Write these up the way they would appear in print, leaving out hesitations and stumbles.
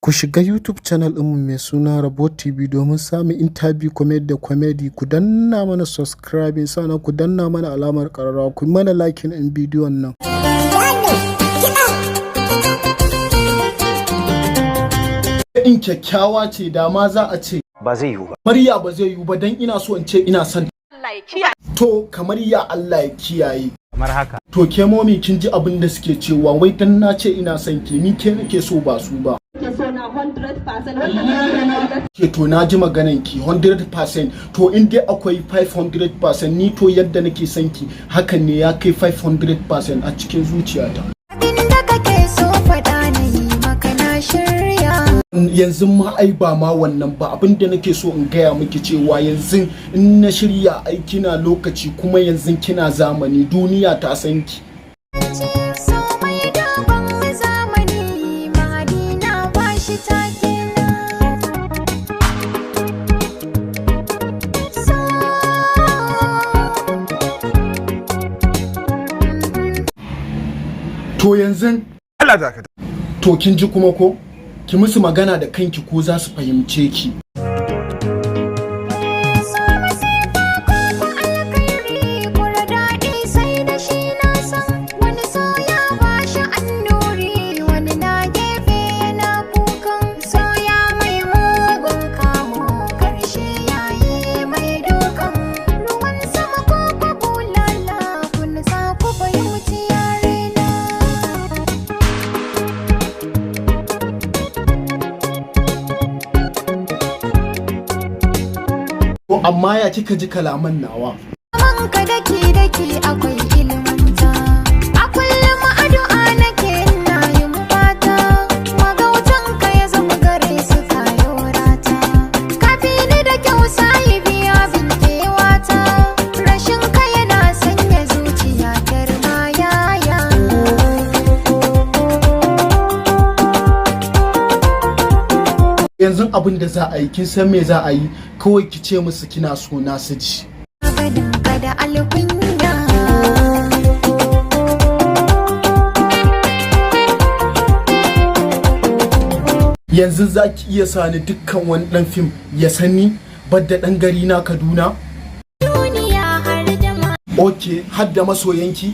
Ku shiga YouTube channel ɗinmu mai suna Rabo TV domin samun interview, comedy da comedy. Ku danna mana subscribing, sannan ku danna mana alamar ƙararrawa, ku mana liking ɗin bidiyon nan. In kyakkyawa ce, da ma za a ce Ba zai yiwu ba. Mariya, ba zai yiwu ba, dan ina so in ce ina son Allah ya kiyaye. To, kamar ya Allah ya kiyaye? Kamar haka. To, ke momi, kin ji abin da suke cewa, wai dan na ce ina son ki, ni ke nake so ba su ba. Ke so na 100% wanda Ke, to, na ji maganan ki 100%. To, in dai akwai 500%, ni to yadda nake son ki hakan ne ya kai 500% a cikin zuciyata. Inda kake so, faɗa na yi maka, na shirya. Yanzu ma ai ba ma wannan ba, abin da nake so in gaya miki cewa yanzu in na shirya ai kina lokaci, kuma yanzu kina zamani, duniya ta san ki. So mai dogon zamani, Madina ba shi take na. So To, yanzu Allah dakata. To, kin ji kuma ko ki musu magana da kanki ko za su fahimce ki. So masifa ko ko alkhairi, kura daɗi sai da shi na san. Wani so ya ba shi annuri, wani na gefe yana kukan. So ya mai mugun kamo, karshe ya yi mai dukan. Ruwan sama ko ko bulala, kun sa ku fahimci yare na. To, amma ya kika ji kalaman nawa? Manka daki daki akwai ilmanta. A kullum addu'a nake, ina yin fata. Magautan ka ya zama gare su kayo rata. Kafi ni da kyau sahibi, abin kewata. Rashin ka yana sanya zuciya girma yaya. Yanzu abin da za a yi, kin san me za a yi? Kawai ki ce musu kina so na su ji. Ganin ka da alkunya. Yanzu za ki iya sani dukkan wani dan fim ya sani badda dan gari na Kaduna. Duniya har da ma. Ok, har da masoyanki.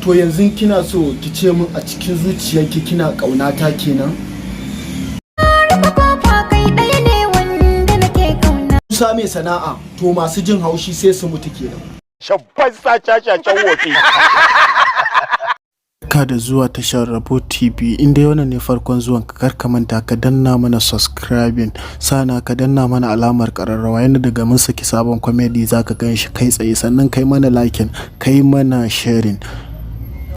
To, yanzu kina so ki ce min a cikin zuciyarki kina ƙaunata kenan? Rufe kofa, kai ɗaya ne wanda nake kauna. Musa mai sana'a, to, masu jin haushi sai su mutu kenan. Shabban sa cacacen wofi. Ka da zuwa tashar Rabo TV. Inda wannan ne farkon zuwan ka, kar ka manta ka danna mana subscribing, sana ka danna mana alamar kararrawa, yanda daga mun saki sabon comedy zaka gan shi kai tsaye. Sannan kai mana liking, kai mana sharing.